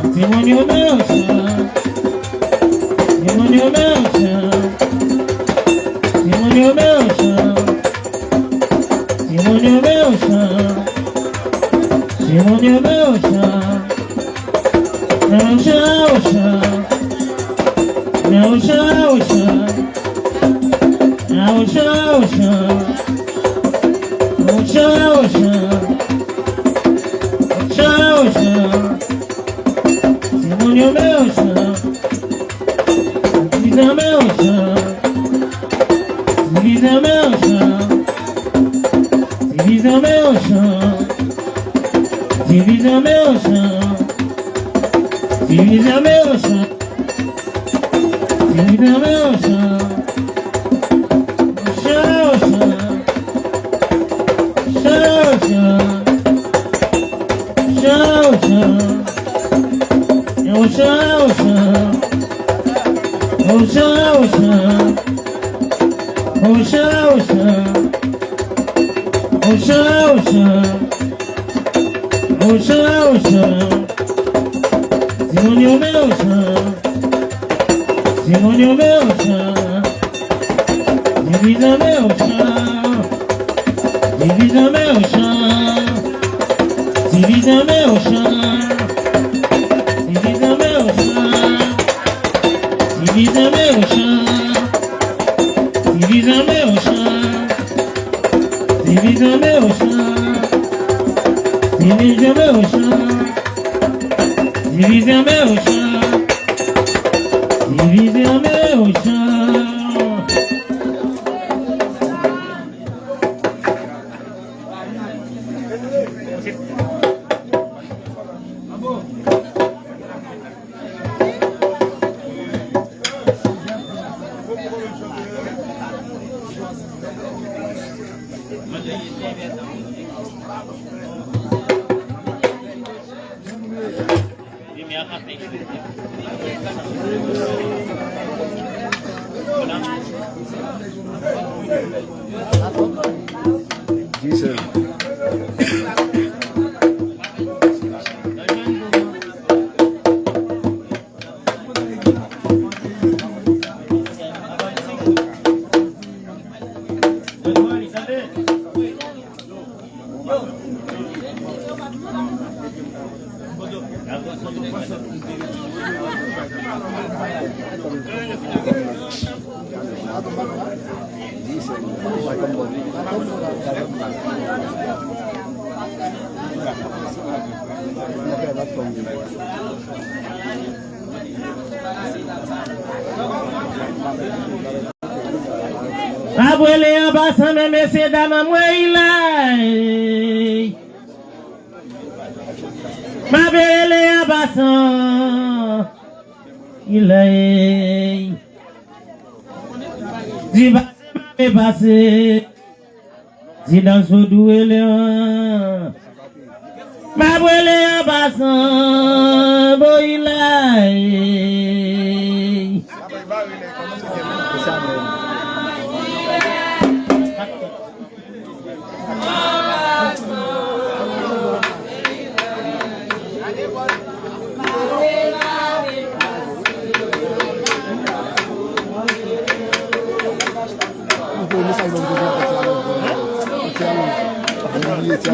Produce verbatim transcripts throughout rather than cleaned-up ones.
Timoun yo mechan. Timoun yo mechan. Timoun yo mechan. Timoun yo mechan. Timoun yo mechan. Mechan, mechan. Mechan, mechan. Mechan, mechan. Mechan, mechan. Mechan, mechan. Timoun yo mechan. Divizyon mechan. Divizyon mechan. Divizyon mechan. Divizyon mechan. Divizyon mechan. Divizyon mechan. Mechan, mechan. Mechan, mechan. Mechan, mechan. Mechan, mechan. Mechan, mechan. Mechan, mechan. Mechan, mechan. Timoun yo mechan. Timoun yo mechan. Divizyon mechan. Divizyon mechan. Divizyon mechan. Divizyon mechan. Divizyon mechan. Divizyon mechan. Divizyon mechan. Divizyon mechan. Divizyon mechan. Divizyon mechan. M ap rele an pasan, men mesye dam an mwen, ilay. M ap rele an pasan, ilay. Di pase, m ap pase. Ti dans vodou e leon. M ap rele an pasan, boy la, ey.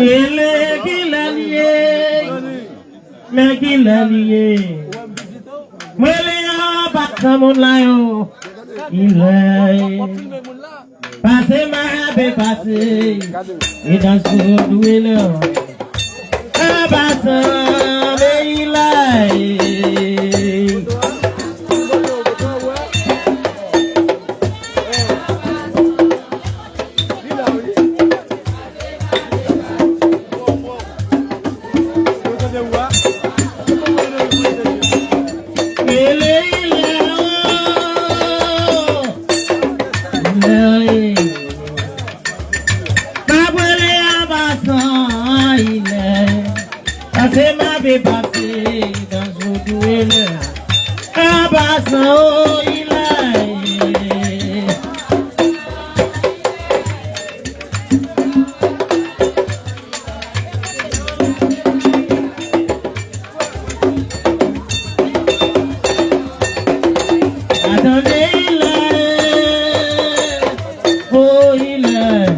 Rele kilè l ye, men kilè l ye. Mwen le an pasan moun la yo. Ilè. Pase marabe pase. E dans vodou e leon. An pasan, men ilè. Pase m ap pase dans vodou Anba san o ilay. Atande ilay, o ilay.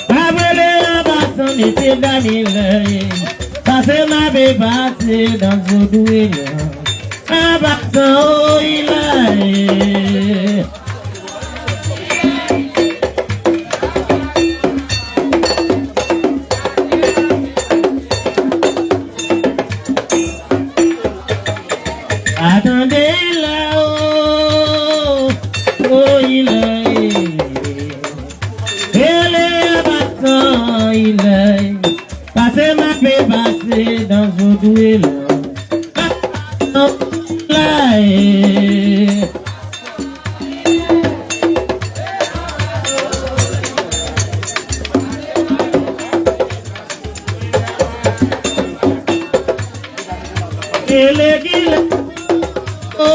Pa rele anba san, mesye dam, ilay. Pase m ape pase dan vodou ilay. Anba san o ilay. Atande ilay o, o ilay. Rele anba san ilay. Pase m ape pase dan vodou ilay. Anba san o ilay. Ele ki la, o,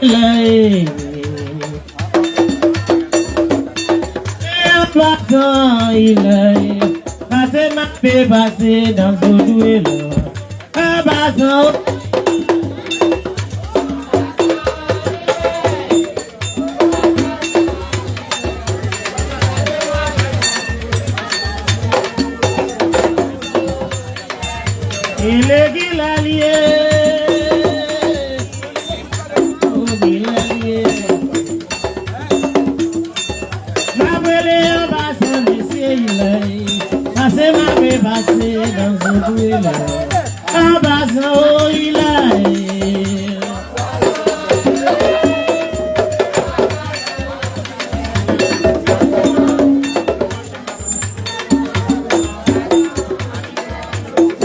ilay. E anba san ilay. Pase m ape pase dan vodou ilay. Anba san o. Ele ki la li ye. O ki la li ye. M ap rele anba san, mesye ilay. Pase m ape pase dan vodou ilay. Anba san o ilay.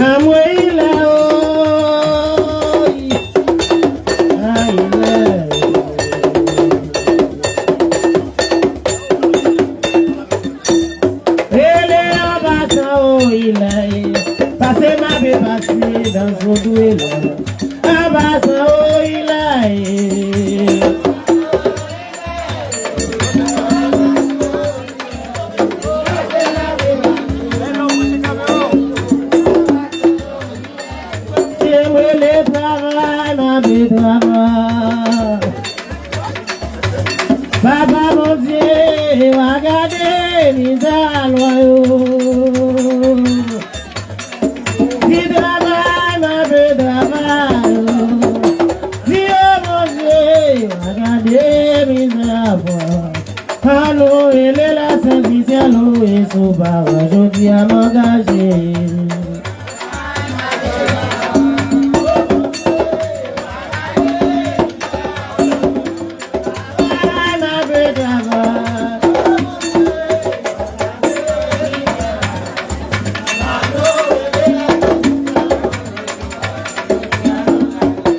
Anmwey la oy. Ay la. Rele anba san o ilay. Pase m ape pase dan vodou ilay. Anba san o ilay. Ke m rele travay, m ape travay. Papa Bondye, w a gade mizè a lwa yo. Di travay, m ape travay. Di yo Bondye, w a gade mizè a pwa. An nou rele la sent di syèl ou e sou pawòl jodi a m angaje.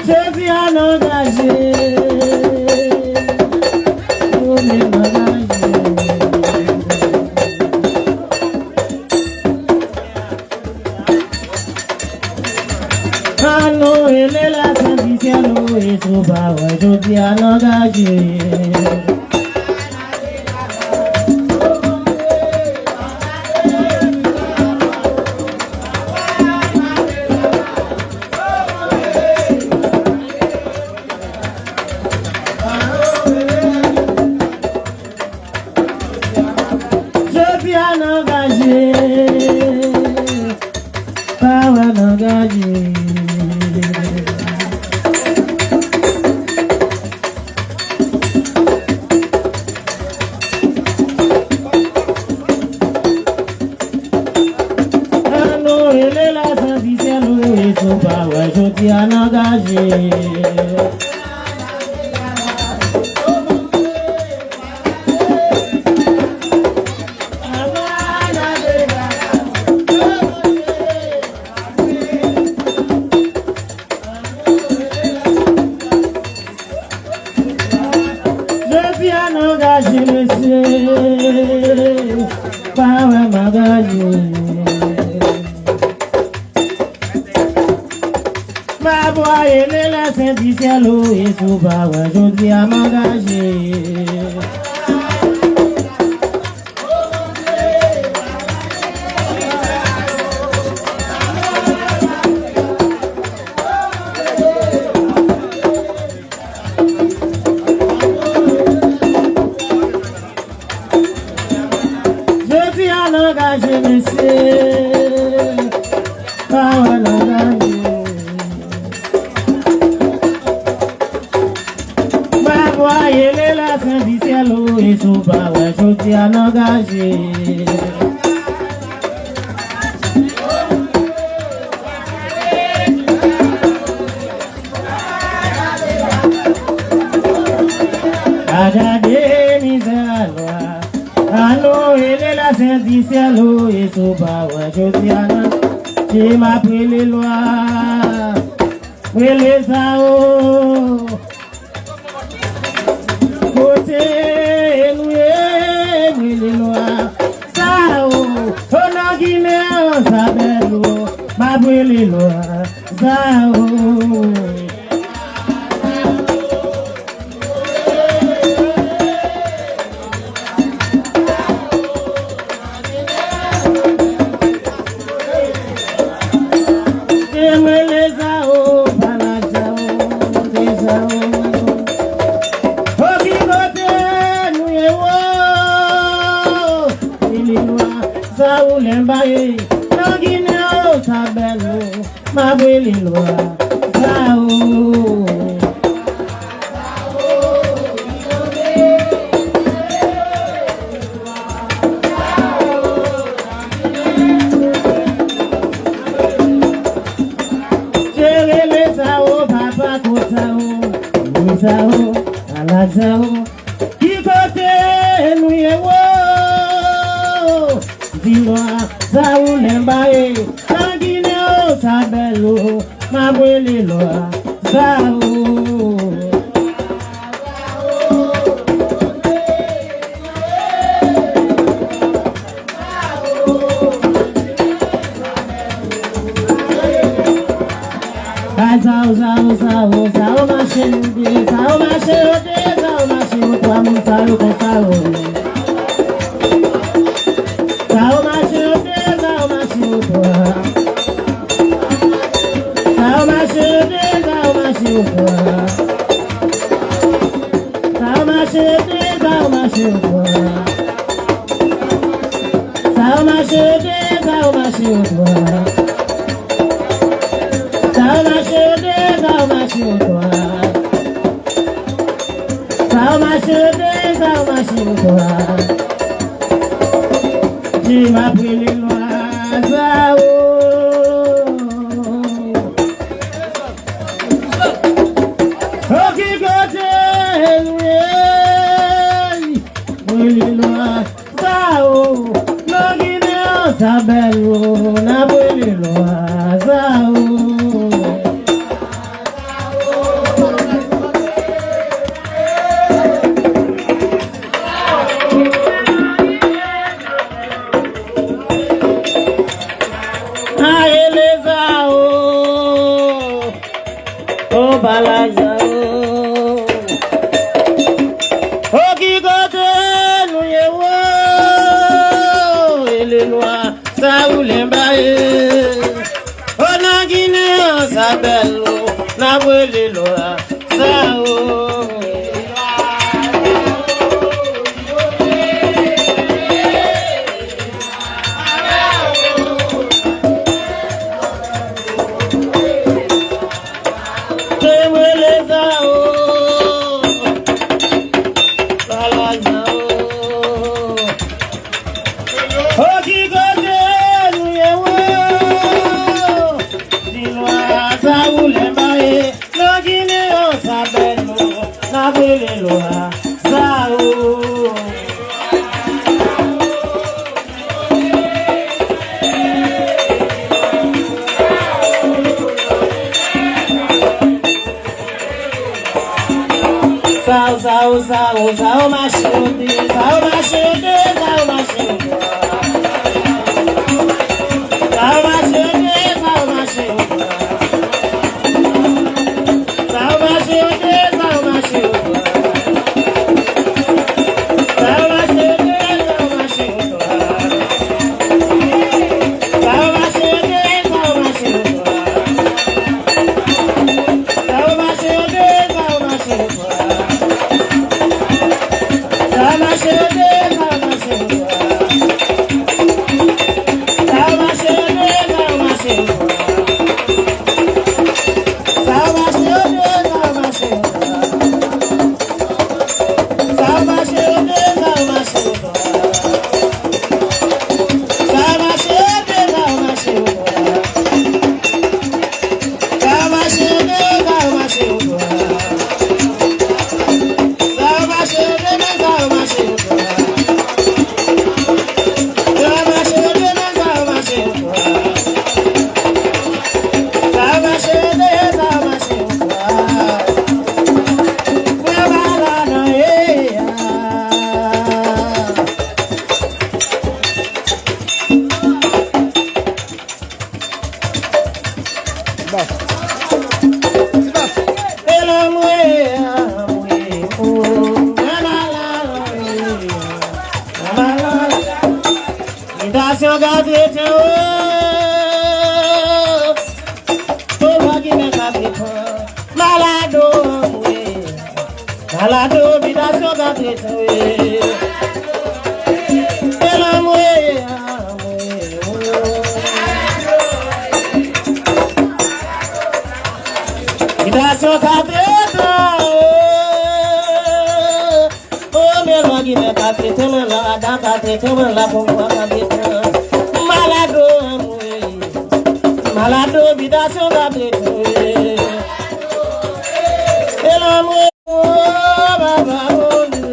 Jodi a n angaje. Nou menm angaje. An nou rele la sent di syèl ou e sou pawòl jodi a n angaje. Jodi a n angaje, pawòl n angaje. An nou rele la sent di syèl ou e sou pawòl jodi a n angaje. Jodi a n angaje, mesye, pawòl m angaje. Pa rele la Senti Syèl o, e si w pa wè jodi a m angaje. Jodi a n angaje, mesye. Pawòl angaje. Mwen voye le la Senti Syèl o, e si w pa wè jodi a n angaje. Pa gade mizè a lwa. Alo, rele la Senti Syèl o, e si w pa wè jodi a nan. Ke m ap rele lwa. Rele sa o. Kote nou ye, m rele lwa. Sa o, o nan Ginen an, sa bèl o. M ap rele lwa. Sa o. E mwen le Zao, pa la Zao, le Zao. O ki kote nou ye wo? E li nwa, Zao lenba ye. Nan Ginen o, sa bèl o. M ap rele lwa. Zao. Jere le Zao, papa ko Zao, le Zao, ala Zao. Ki kote nou ye wo? Di lwa, Zao lenba ye. Nan Ginen o, sa bèl o. M ap rele lwa, Zao. Bay Zao, Zao, Zao, Zao mache yo de, Zao mache yo de, Zao mache yo twa, moun sa yo konsa yo ye. Zao mache yo de, Zao mache yo twa. Zao mache yo de, Zao mache yo twa. Zao mache yo de, Zao mache yo twa. Zao mache yo de, Zao mache yo twa. Zao mache yo de, Zao mache yo twa. Zao mache yo de, Zao mache yo twa. Di m ap rele lwa Zao. O ki kote nou ye? Rele lwa Zao. Nan Ginen an, sa bèl o. N ap rele lwa Zao. Aye le Zao, o bala Zao. O ki kote nou ye wo? E le nwa, Zao lenba ye. O nan Ginen an, sa bèl o. N ap rele lwa Zao. Ke m rele Zao. Bala Zao. O ki kote nou ye wo? Di lwa Zao lenba ye. Nan Ginen an, sa bèl o. N ap rele lwa Zao. Zao, Zao, Zao, Zao mache yo de, Zao mache yo de, Zao mache yo twa. Zao mache yo de, Zao mache yo twa. Bitasyon ka trete w. Ou pa ki men ka trete w. Malado, mwe. Malado, bitasyon ka trete w. E lanmwe, anmwe, o. Bitasyon ka trete w. O, men lwa ki fè ka trete mwen, lwa adan ka trete mwen, la pou mwen ka trete mwen. Malado, anmwe. Malado, bitasyon ka trete mwen. E lanmwe, o, papa Bondye.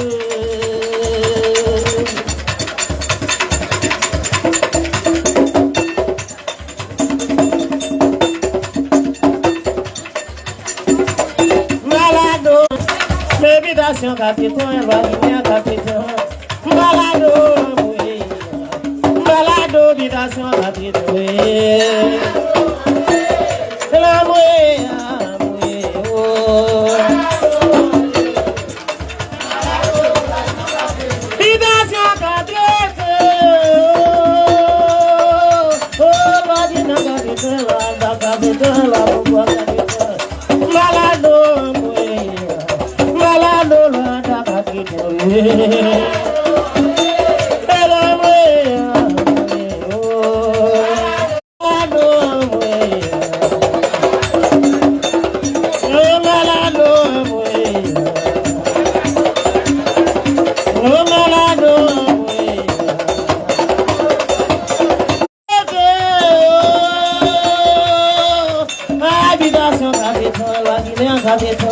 Malado, bitasyon ka trete mwen, lwa limyè ka trete mwen. Malado, mwe. Malado, bitasyon ka trete mwen. Lanmwe, anmwe, o. Bitasyon ka trete, o, o, lwa di nan ka trete, lwa da ka trete, lwa pouvwa ka trete. Malado, mwe, malado, lwa da ka trete, wi. E lanmwe, anmwe, o. Malado, mwe. O malado, mwe. O malado, mwe. Bitasyon ka trete w, lwa limyè ka trete w.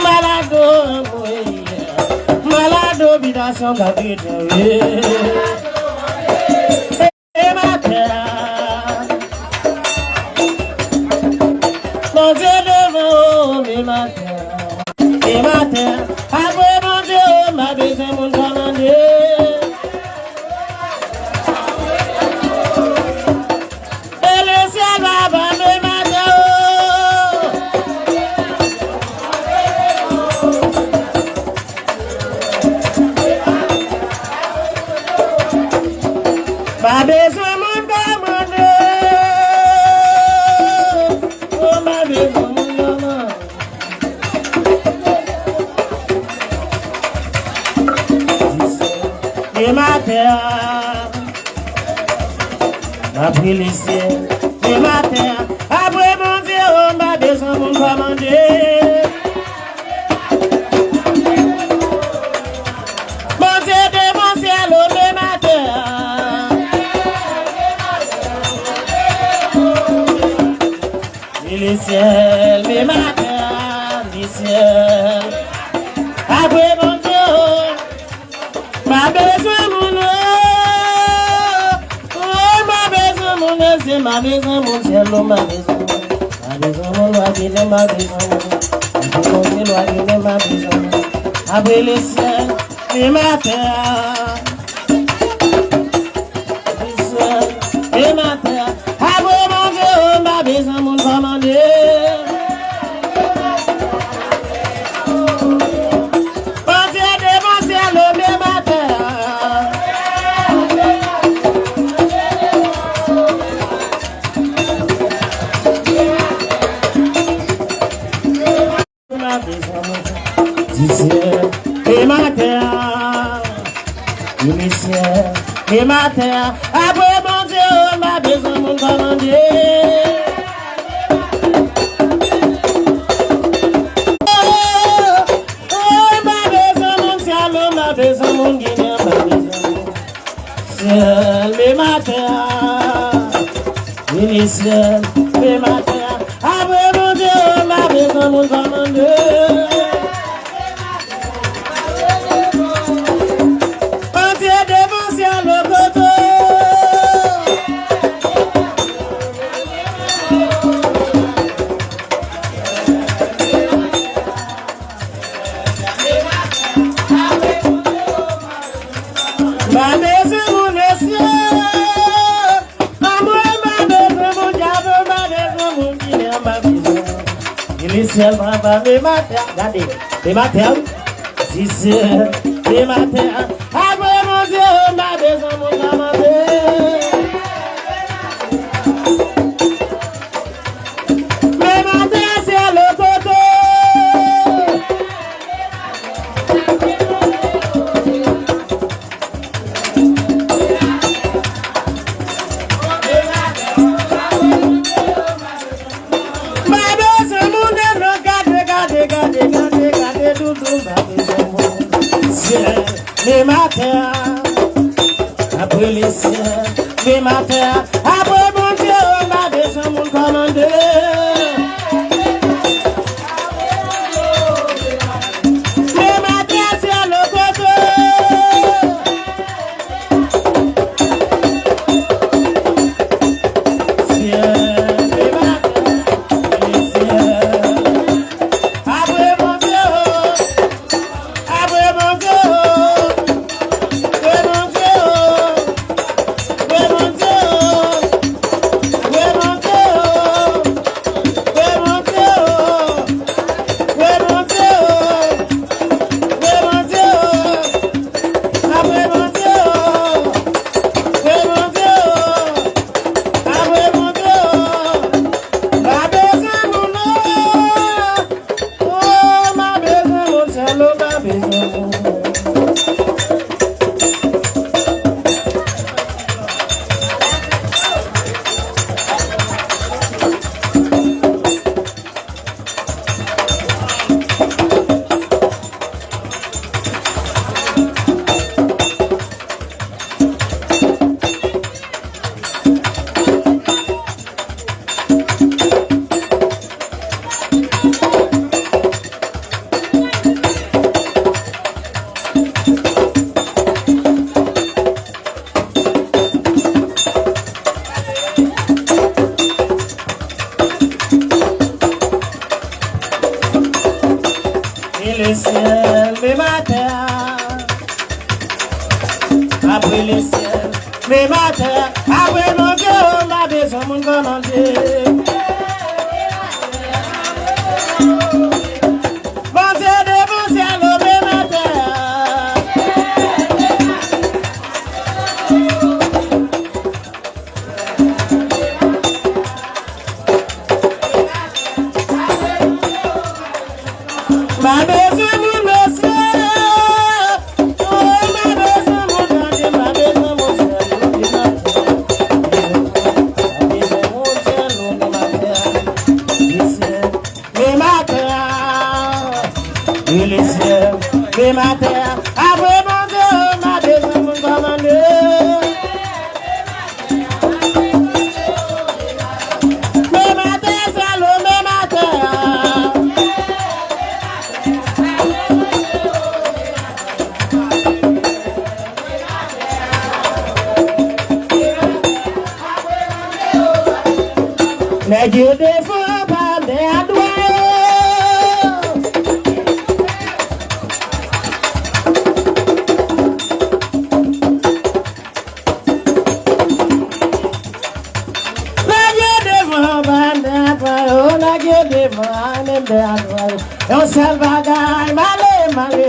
Malado, mwe. Malado, bitasyon ka trete w. E matè a. Bondye devan ou, e matè a. E matè a. Apre Bondye, o, m pa bezwen moun pa mande. E lesyèl, papa, e matè a, o. Pa bezwen moun kòmande. O, pa bezwen moun kòmande. E matè a. M ap rele syèl, e matè a. Apre Bondye, o, m pa bezwen moun kòmande. Bondye devan syèl, o, e matè a. E lesyèl, e matè a, lesyèl. Apre Bondye, o. M pa bezwen moun, o, o, m pa bezwen moun, mesye, m pa bezwen moun, syèl, o, m pa bezwen moun. M pa bezwen moun, lwa limyè, m pa bezwen moun. Apre Bondye, lwa limyè, m pa bezwen moun. Apre lesyèl, e matè a. Lesyèl, e matè a. Apre Bondye, o, m pa bezwen moun kòmande. Bondye devan syèl, o, e matè a. Di syèl e matè a. Inisye, e maten an, apre Bondye, o, m pa bezwen moun kòmande. O, o, m pa bezwen moun syèl, o, m pa bezwen moun Ginen, m pa bezwen moun syèl, e maten an. Inisye, e maten an, apre Bondye, o, m pa bezwen moun kòmande. Bondye devan syèl lokoto. M pa bezwen moun mesye. Anmwey, m pa bezwen moun djab, m pa bezwen moun Ginen, m pa bezwen moun. Inisye, papa, e maten an, gade, e maten an, wi. Inisye, e maten an, apre Bondye, m pa bezwen moun kòmande. E maten an, syèl lokoto. M pa bezwen moun, non, gade, gade, gade, gade, gade, doudou, m pa bezwen moun. Syèl, e maten an, apre lesyèl, e maten an, apre Bondye, o, m pa bezwen moun kòmande. E maten an, syèl lokoto. Apre Bondye, o, apre Bondye, o, apre Bondye, o, m pa bezwen moun, non. O, m pa bezwen moun, sèl ou m pa bezwen moun. E lesyèl, menm atè a. Apre lesyèl, menm atè a. Apre Bondye, o, m pa bezwen moun kòmande. Bondye devan syèl, o, menm atè a. M pa bezwen moun mesye. O, m pa bezwen moun tande, m pa bezwen moun sèl, m pa bezwen moun sèl, m pa bezwen moun sèl, m pa bezwen moun sèl. Menm atè a, e lesyèl, menm atè a. Apre Bondye, o, m pa bezwen moun kòmande. Menm atè a, sèl ou menm atè a. Nèg yo devan pa dèyè dwa yo. Nèg yo devan pa dèyè dwa yo. Nèg yo devan pa dèyè dwa yo. Yon sèl bagay, m ale, m ale.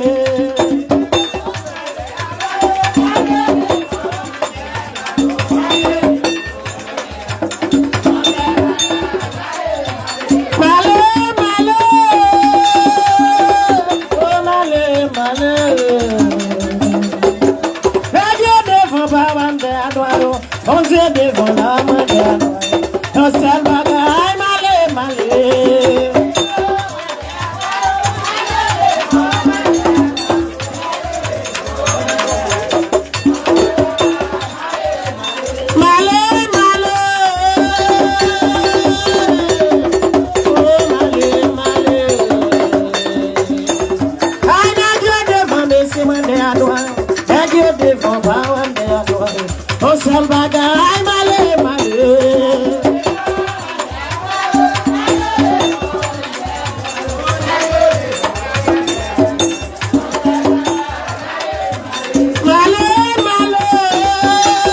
M ale, m ale, o, m ale, m ale. E Bondye devan la, mwen dèyè a. Yon sèl bagay, m ale, m ale. M ale, m ale. Oh, m ale, m ale. Ay, nèg yo devan, mesye, mwen dèyè a. Nèg yo devan, pa wè m dèyè a. Yon sèl bagay, m ale, m ale. M ale, m ale.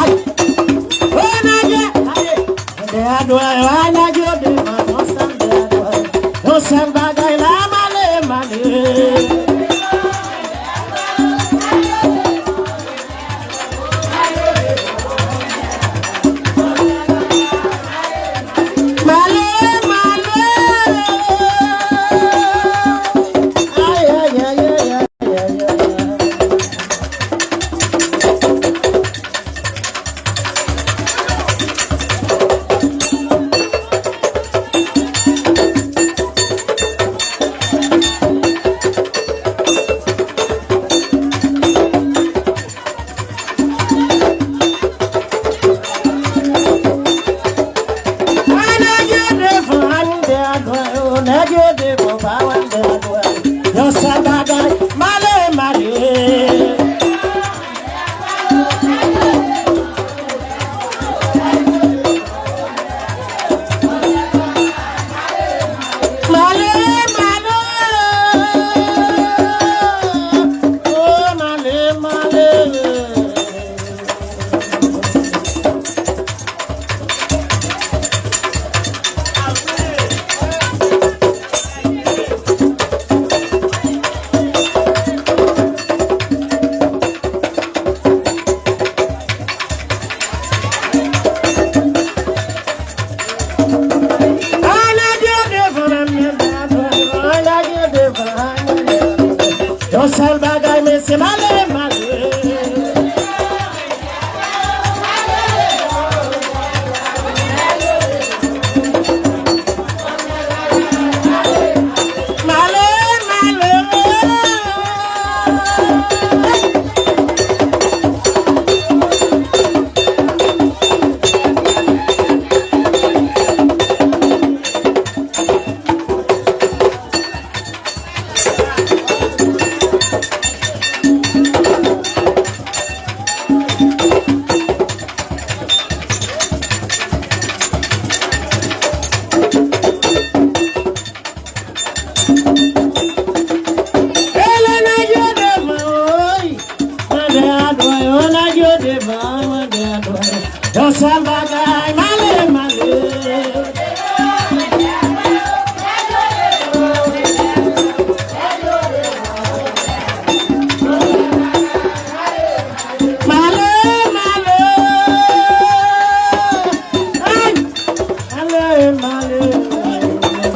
Ay. Oh, nèg yo, ale. Dèyè a dwèt yo, ay, nèg yo devan, yon sèl dèyè a dwèt. Yon sèl bagay la, m ale, m ale. M ale, m ale. Ay, ay, ay, ay, ay. Ay, nèg yo devan, ay, moun dèyè a dwèt yo, nèg yo devan, pa wè m dèyè a dwèt. Yon sèl bagay, m ale, m ale. M ale, m ale. Oh, m ale, m ale. Yon sèl bagay, mesye, m ale, m ale. Ele nèg yo devan, woy. Mande a dwèt yo, nèg yo devan, mande a dwèt yo. Yon sèl bagay, m ale, m ale. M ale, m ale. Ay! M ale, m ale.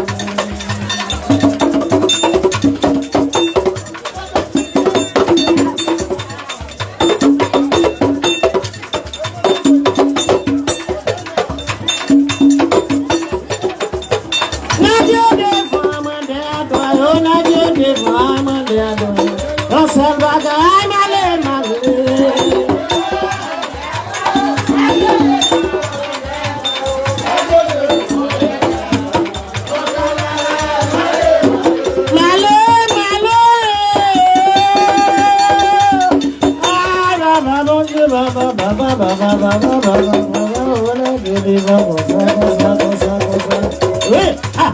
Nèg yo devan, mande a dwèt yo, nèg yo devan, mande a dwèt yo. Yon sèl bagay, m ale, m ale. M ale, m ale. Ah, baba, Bondye, baba, baba, baba, baba, baba, baba, baba, baba, baba, konsa, konsa, konsa, konsa. Wi, ah.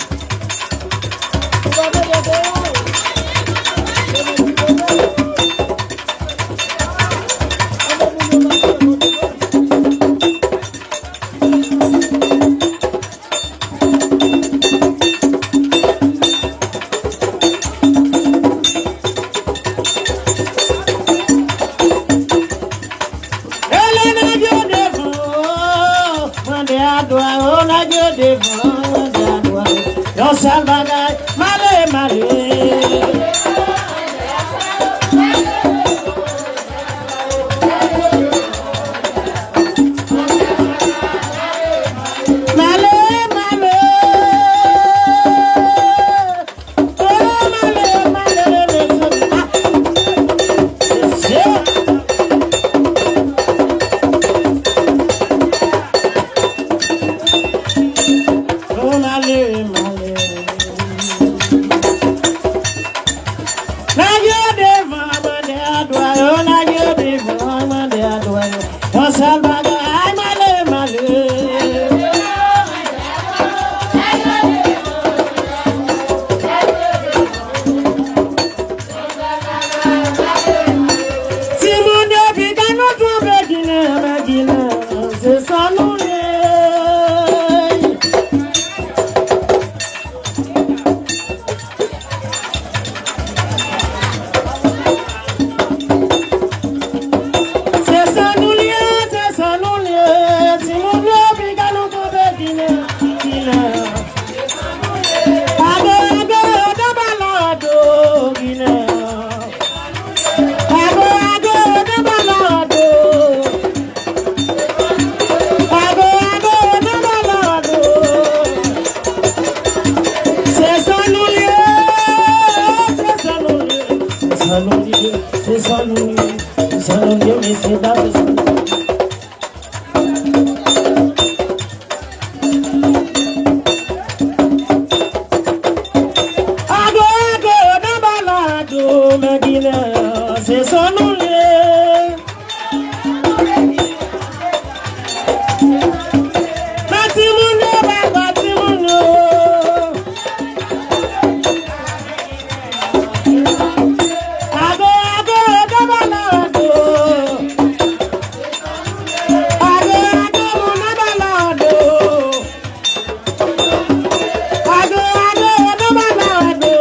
Ele nèg yo devan, Sa nou ye, se sa nou ye, se sa nou ye, mesye dam, se sa nou ye. Ago, ago, nan balado, men Ginen an, se sa nou ye. Men timoun yo, papa timoun yo. Ago, ago, nan balado. Ago, ago, moun nan balado. Ago, ago, nan balado.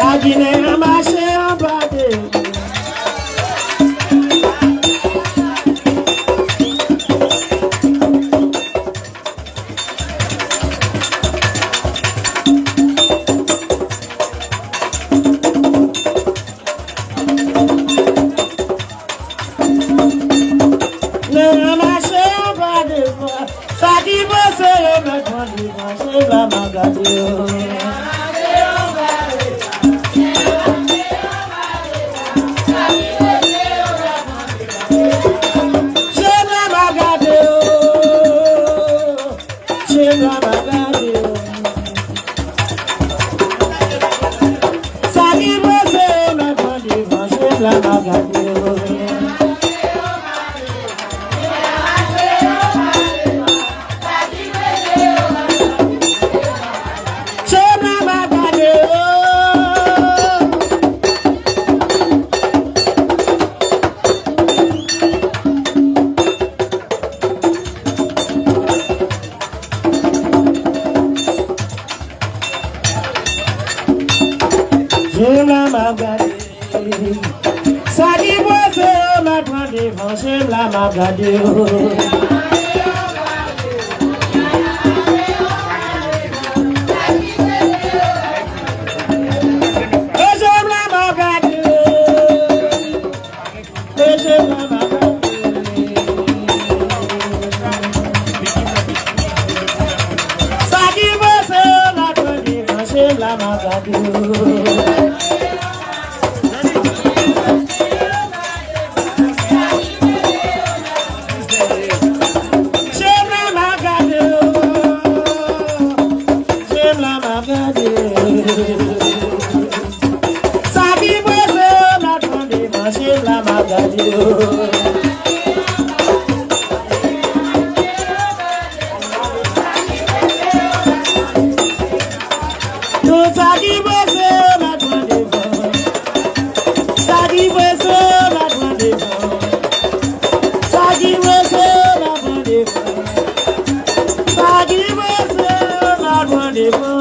A Ginen an mache anba de. Nan mache anba devan. Sa ki panse yo mèt pran devan, se la m ap gade yo. Se la m ap gade yo. Se la m ap gade yo. Sa ki panse yo mèt pran devan, se la m ap gade yo. Se bra m ap gade yo. Se bra m ap gade. Sa ki panse yo mèt pran devan, se bra m ap gade yo. E se bra m ap gade yo. E se bra m ap gade yo. Sa ki panse yo mèt pran devan, se bra m ap gade yo. Se bra m ap gade yo. Se bra m ap gade yo. Sa ki panse yo mèt pran devan, se bra m ap gade yo. Tout sa ki panse yo mèt pran devan. Sa ki panse yo mèt pran devan. Sa ki panse yo mèt pran devan. Sa ki panse yo mèt pran devan.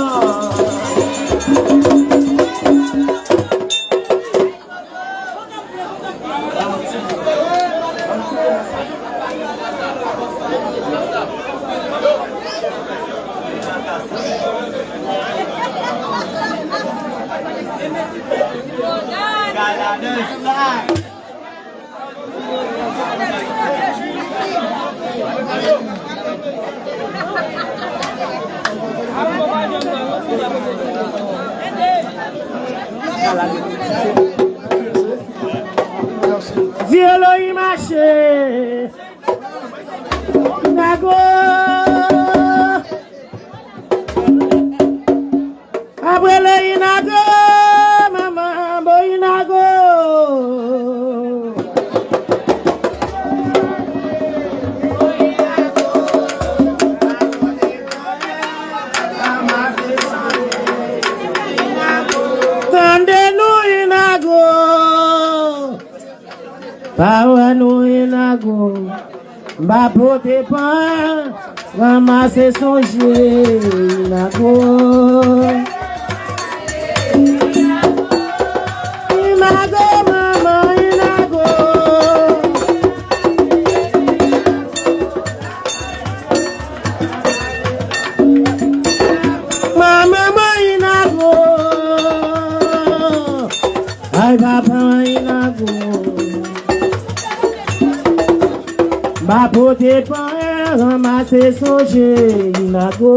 Vye lo yi mache. Nago. Apre le Inago, manman, bon Inago. Tande nou Inago. Pa wè nou Inago. M pa pote pwen, ranmase sonje Inago. Inago, manman Inago. Manman Inago. Ay, papa Inago. M pa pote pwen, ranmase sonje Inago.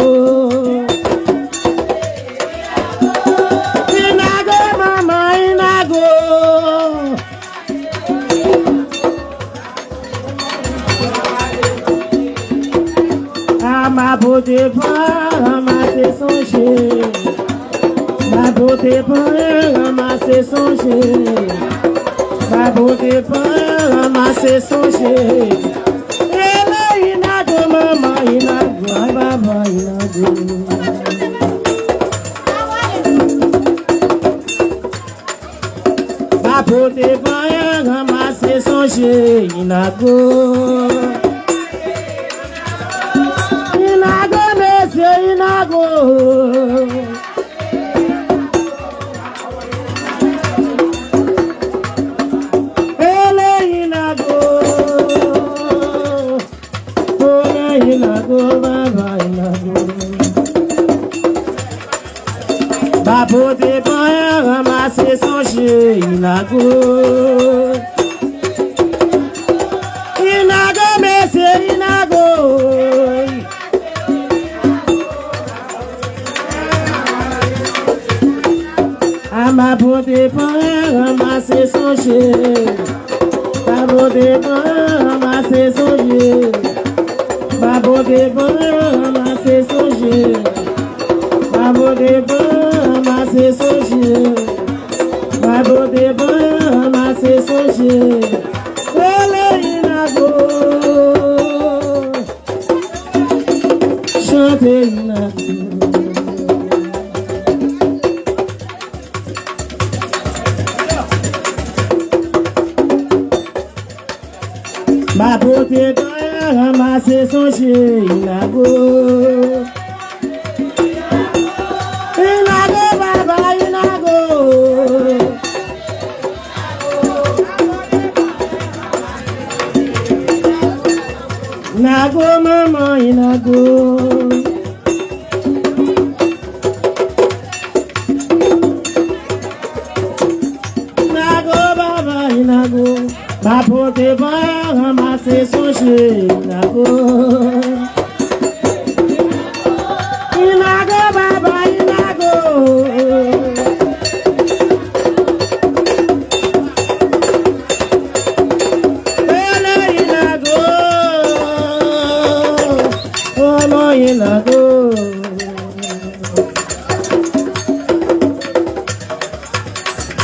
Inago, Panyen ranmase sonje. Ba pote panyen ranmase sonje. Ele Inago, manman Inago, ay papa Inago. Ba pote panyen ranmase sonje Inago. Inago, mesye Inago. Ele Inago. Ole Inago, papa Inago. Ba pote panyen ranmase sonje Inago. Inago, mesye Inago. A ba pote panyen ranmase sonje. Ba pote panyen ranmase sonje. Ba pote panyen ranmase sonje. Ba pote panyen ranmase sonje. Ba pote panyen ranmase sonje. Ele Inago. Chante Inago. Ba pote panyen ranmase sonje Inago. Inago, papa Inago. Inago, manman Inago. Inago, papa Inago. Ba pote panyen ranmase sonje Inago. Inago, papa Inago. Ele Inago. Ole Inago.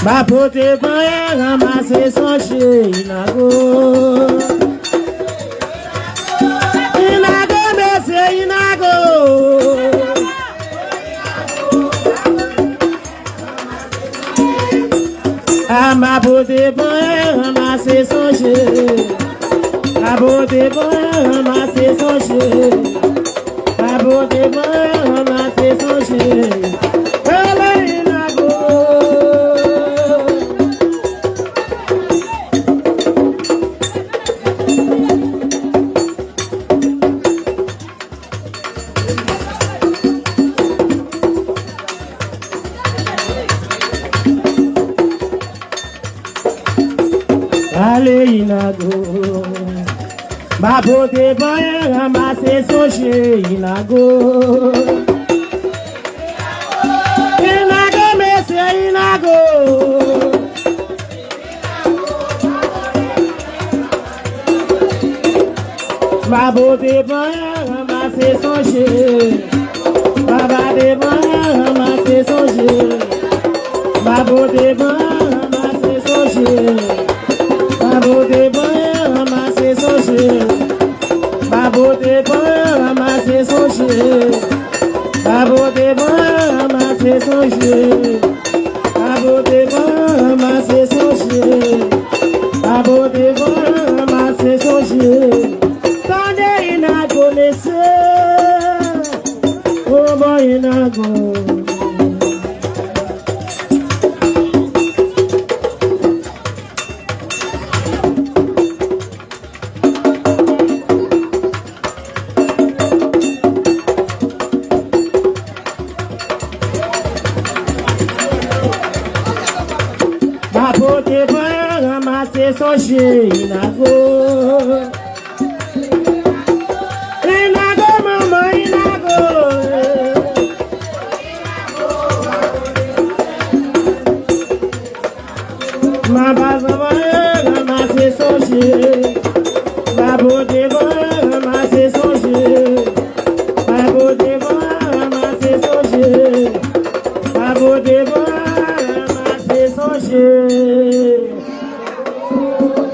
Ba pote panyen ranmase sonje Inago. Inago, mesye Inago. A ba pote panyen ranmase sonje. Ba pote panyen ranmase sonje. Ba pote panyen ranmase sonje. Ele Inago. Ale Inago. Ba pote panyen ranmase sonje Inago. Inago, mesye Inago. Ba pote panyen ranmase sonje. Ba pote panyen ranmase sonje. Ba pote panyen ranmase sonje. Ba pote panyen ranmase sonje. Ba pote panyen ranmase sonje. Ba pote panyen ranmase sonje. Ba pote panyen ranmase sonje. Ba pote panyen ranmase sonje. Tande Inago mesye. O bò Inago. Ba pote panyen ranmase sonje Inago. Inago, manman Inago. Ma ba zanman ranmase sonje. Ba pote panyen ranmase sonje. Ba pote panyen ranmase sonje. Ba pote panyen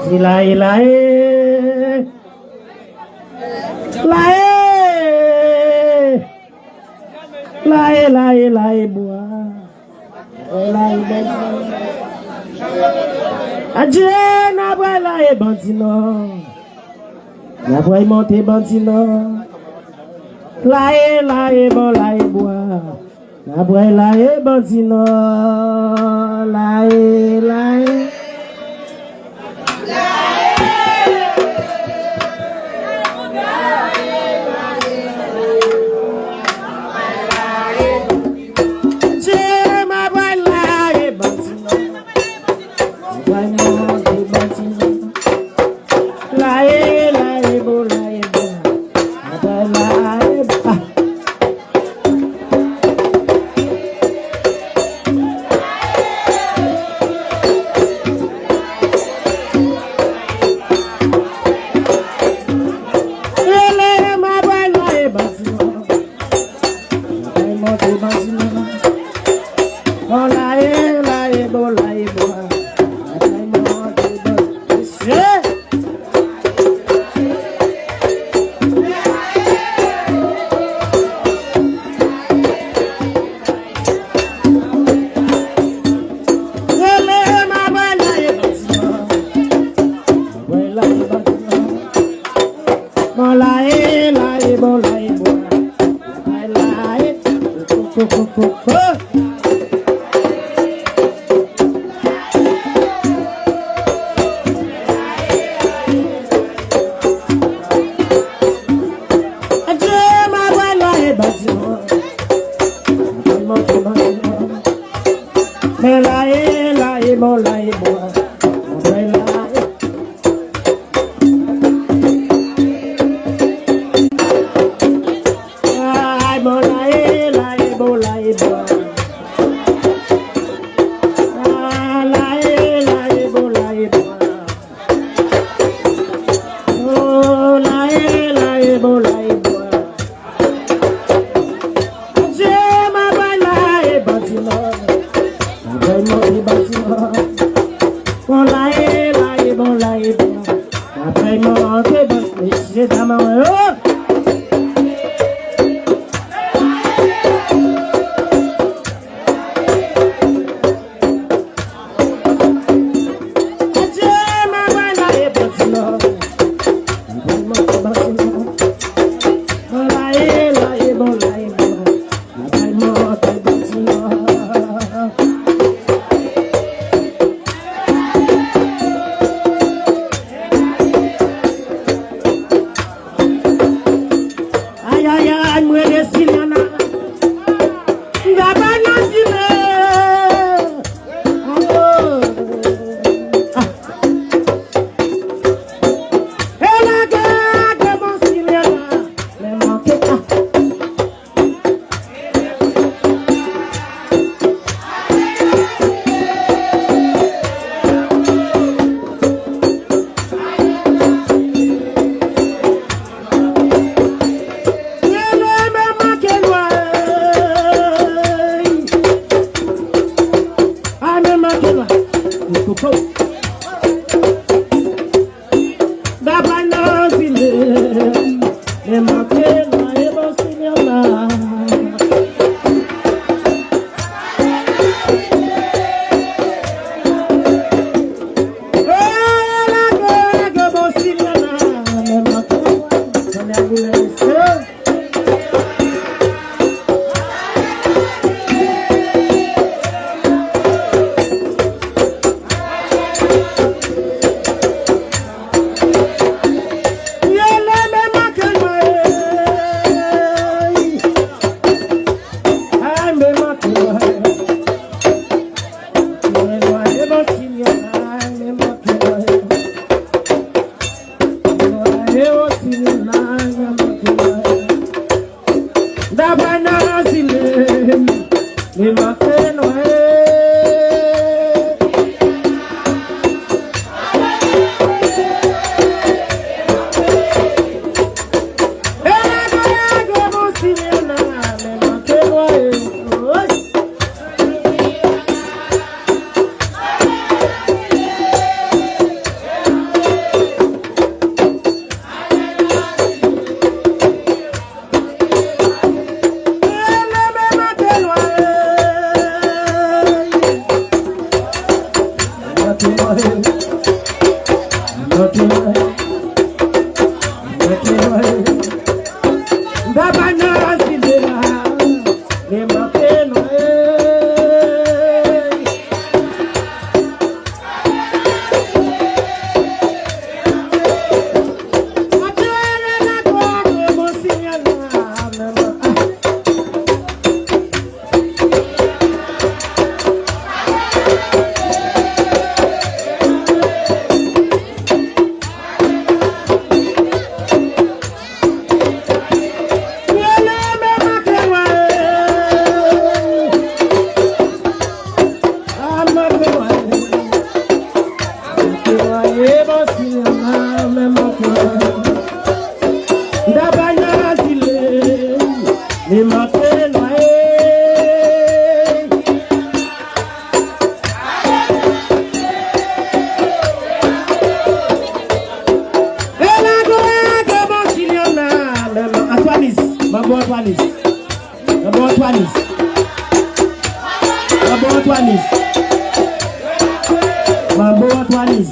Di laye, laye. Laye. Laye, laye, laye bwa. Adye, n ap pral laye bandi nò. N ap pral monte bandi nò. Laye, laye, bon, laye bwa. N ap pral laye bandi nò. Laye, laye. Adye, m ap pral laye bandi nò. M ap pral monte bandi nò. Laye, laye, bon, laye bwa. M ap pral laye bandi nò. Rele m ap pral laye bandi nò. Ap pral monte bandi nò. Bon laye, laye, bon laye bwa. Ap pral monte bandi nò. Mesye! Rele m ap pral laye bandi nò. Ap pral laye bandi nò. Bon laye, laye, bon laye bwa. Ap pral laye. Ko, ko, ko, ko, ko. Adye, m ap pral laye bandi nò. M ap pral monte bandi nò. Men laye, laye, bon laye bwa. M ap pral laye. Ay, bon laye, laye, bon laye bwa. Ah, laye, laye, bon laye bwa. Oh, laye, laye, bon laye bwa. Adye, m ap pral laye bandi nò. M ap pral monte bandi nò. Bon laye, laye, bon laye bwa. M ap pral monte bandi, mesye dam an, oh! Adye, m ap pral laye bandi nò. M ap pral monte bandi nò. Bon laye, laye, bon laye bwa. M ap pral monte bandi nò. Ay, ay, ay, mwen resi nana. M va bay nan zile. Ayo. Ah. E lage, lage, bon, si lè la. Lè manke, ah. Rele men manke lwa, ey. A men manke lwa. Koko. Dapre nan zile, men manke lwa e bon seyè la. E lage, lage bon seyè la, men manke lwa, kounye a goulè mesye. Dapre nan zile, li manke nwa. E lage, lage bon seyè la, li manke nwa. Oy. Antoinis, manbo Antoinis. Manbo Antoinis. Manbo Antoinis. Manbo Antoinis.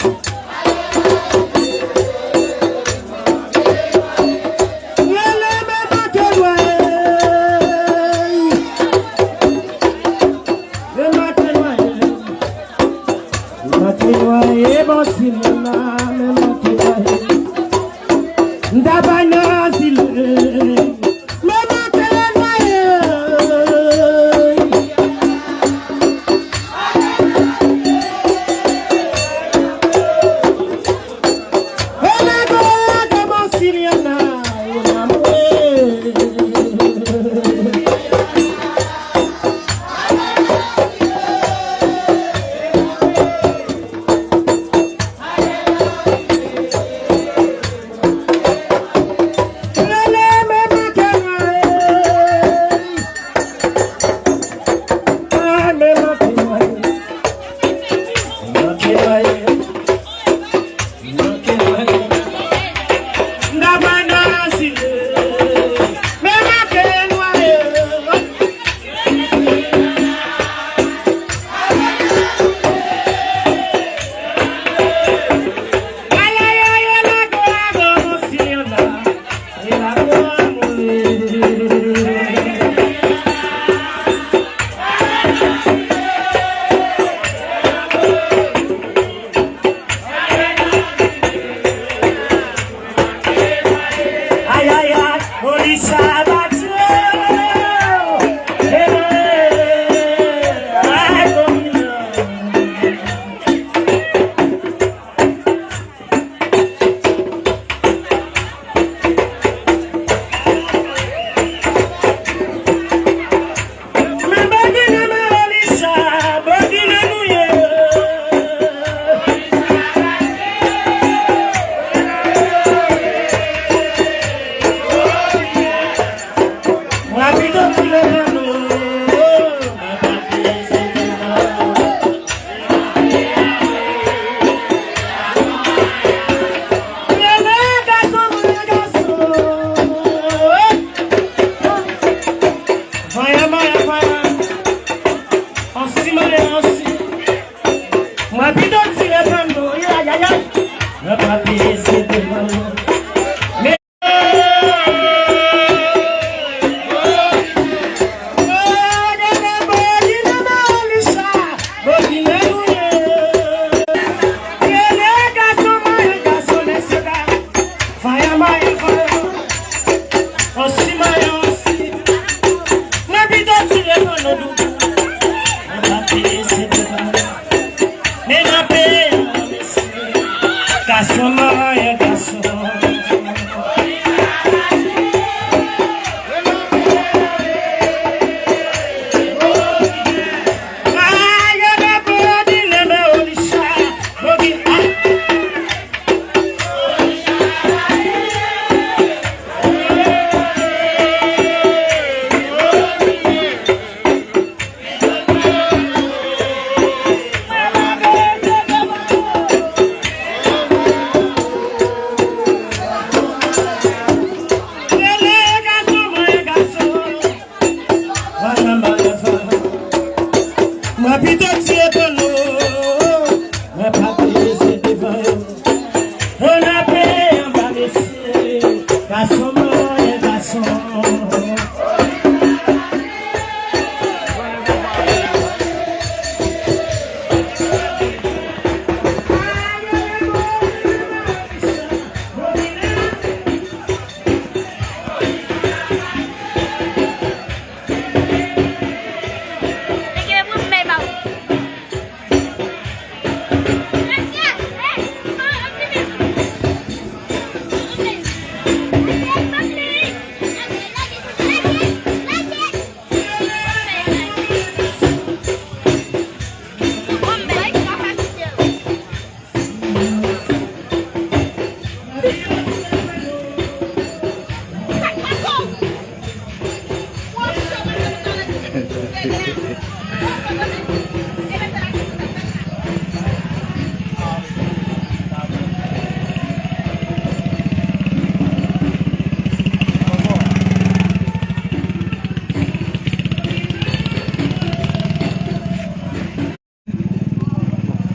Gason, mwen gason.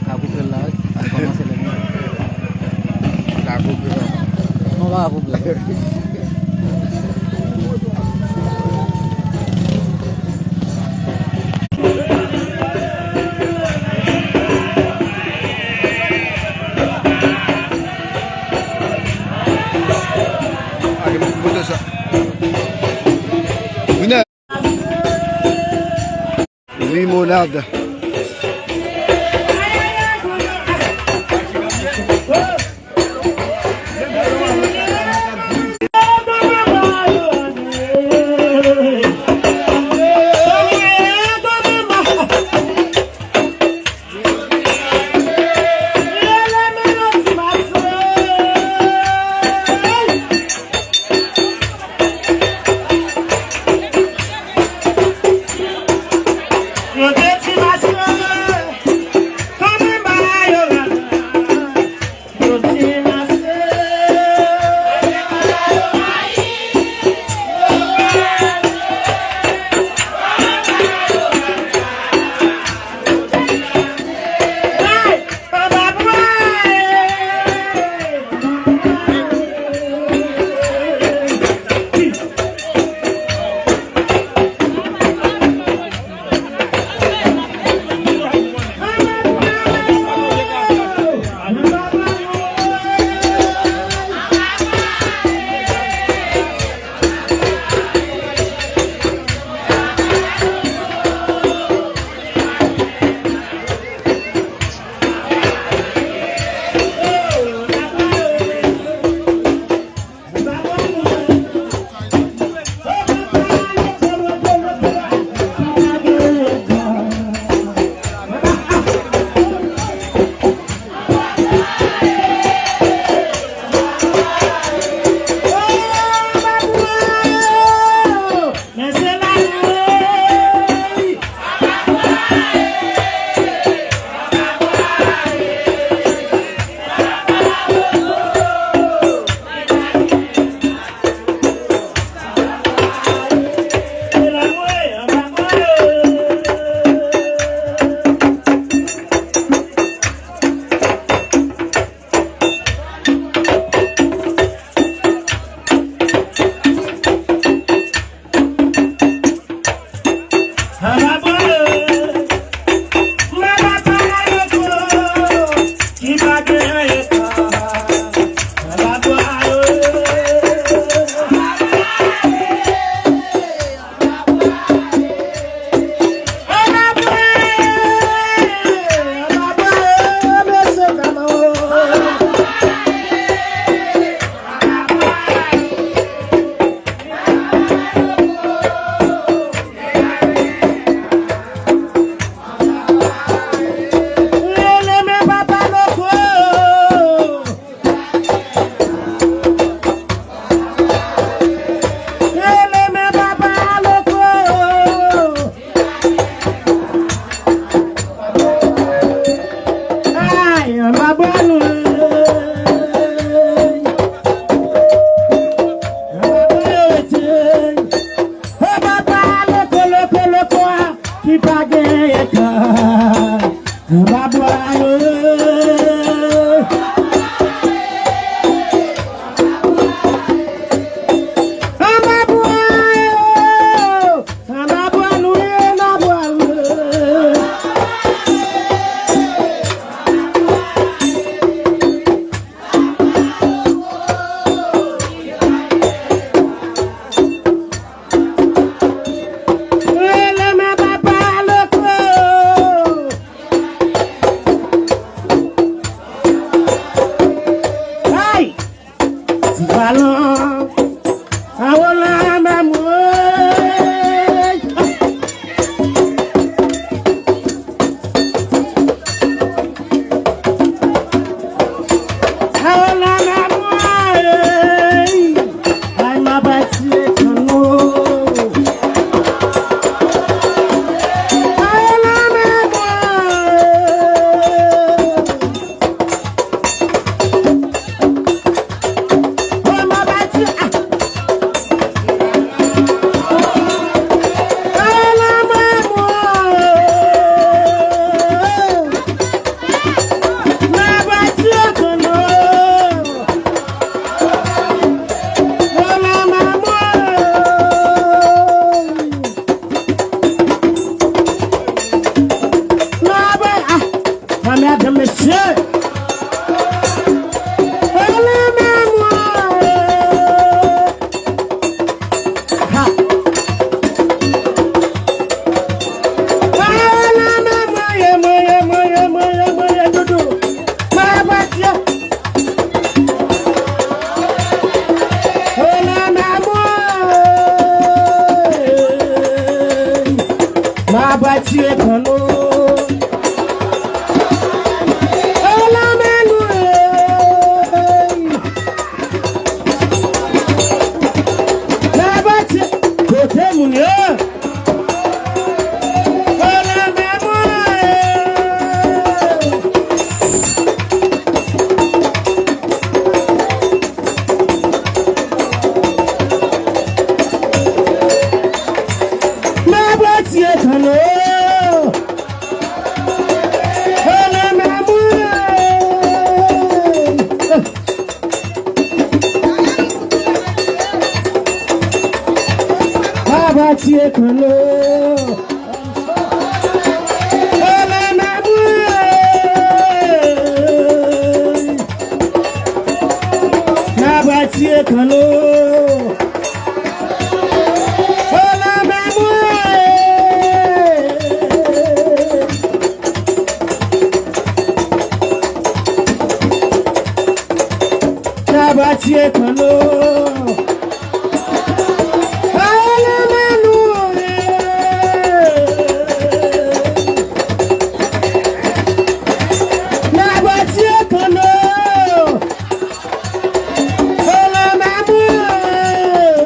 Ka koupe l la, wi. Al kòmanse lè m. Ka koupe l. Non, pa ka koupe l. Vini. Limonad. Ay, anba bwa nou, ey. Anba bwa yo rete. O papa, loko, loko, loko a, ki pa genyen kè. Anba bwa yo. Anba bwa yo. Anba bwa nou ye, anba bwa nou. Rele men papa loko. Mwen pa tire kanno. Mwen pa mwen. Mwen pa, ah, ah, medam, mesye. Mwen pa mwen. Ha. Ala mwen, mwen ye, mwen ye, mwen ye, mwen ye, mwen ye, doudou. Mwen pa tire. Ala mwen, mwen. Mwen pa tire kanno. Ala mwen, mwen. Labati, kote moun yo? Ala mwen mwen. Labati e kanno. Ala mwen mwen. Labati e kanno. Ala mwen mwen. Labati e kanno. Ala mwen mwen. Labati e kanno. Ala mwen mwen. Labati e kanno. Ala mwen mwen.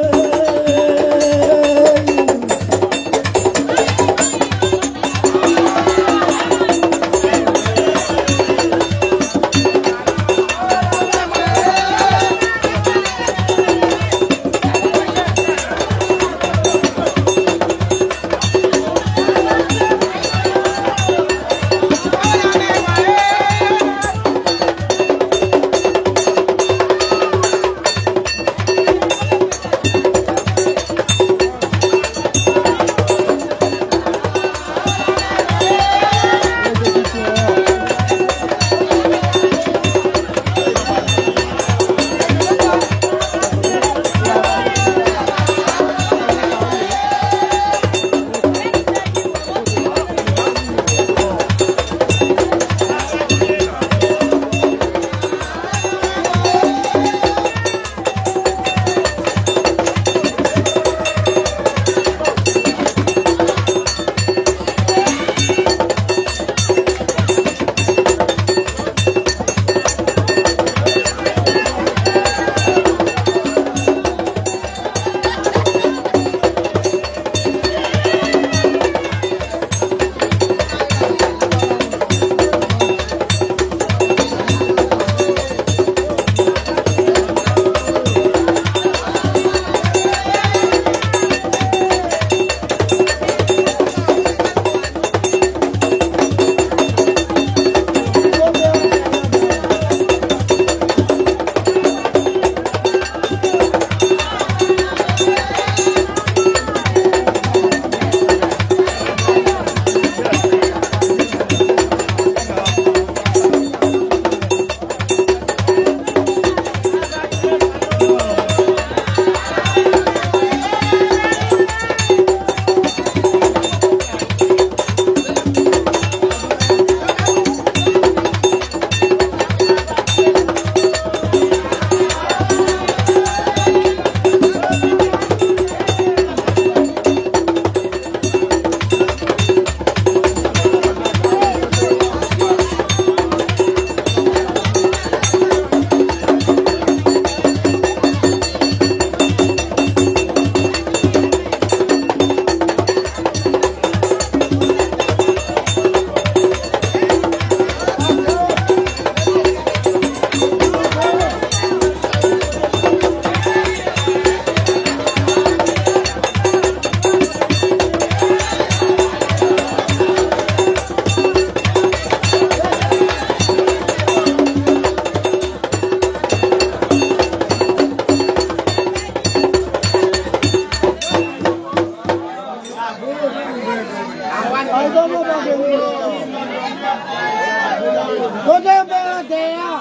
Kote anperatè a?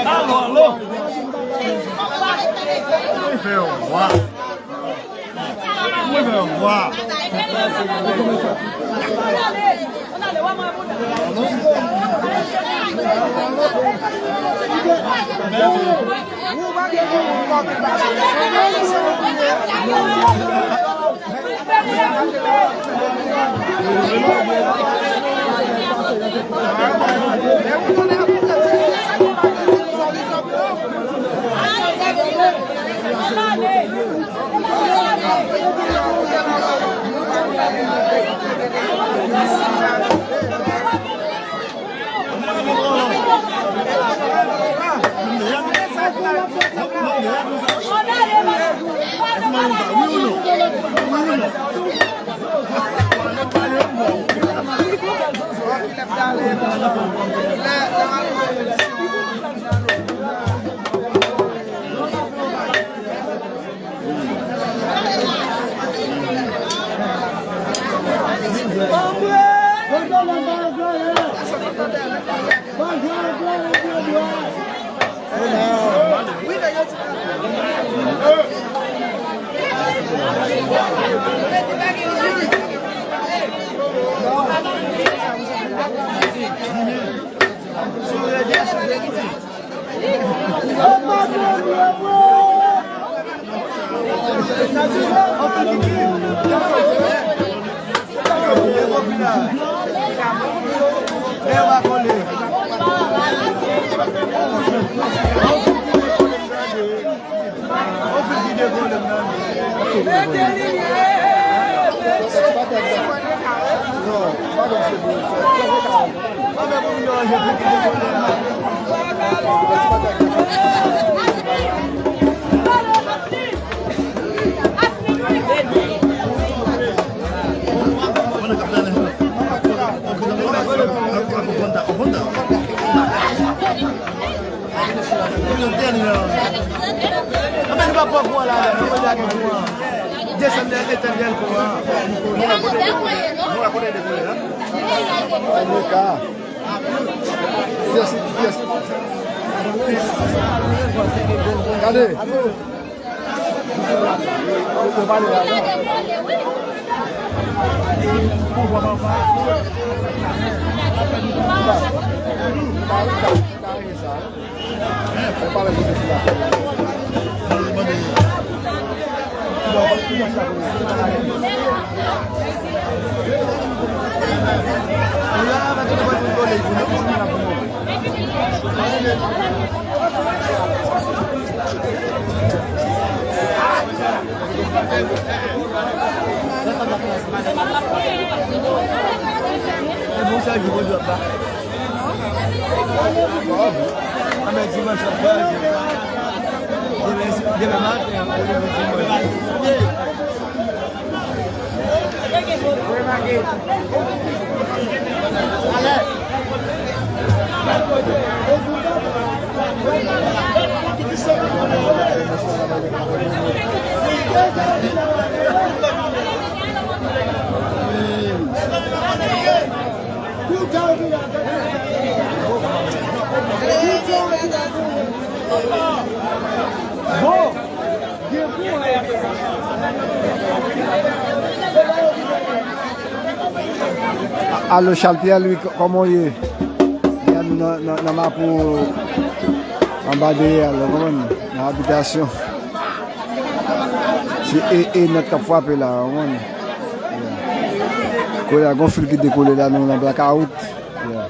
Alo, alo. Mwen fè w vwa. Mwen fè w vwa. Gade. E bon, sa ki bon djòb la. Anben, dimanch ap kraze. Demen, demen maten, ou leve dimanch. Alo, Charles Pierre Louis, kòman w ye? Nan, nan, nan, nan Mapou, anba dèyè a, w konprann? Nan abitasyon. Se e, e nòt k ap frape la, w konprann? Kounye a, gon fil ki dekole la, nou nan blakawout. Yeah.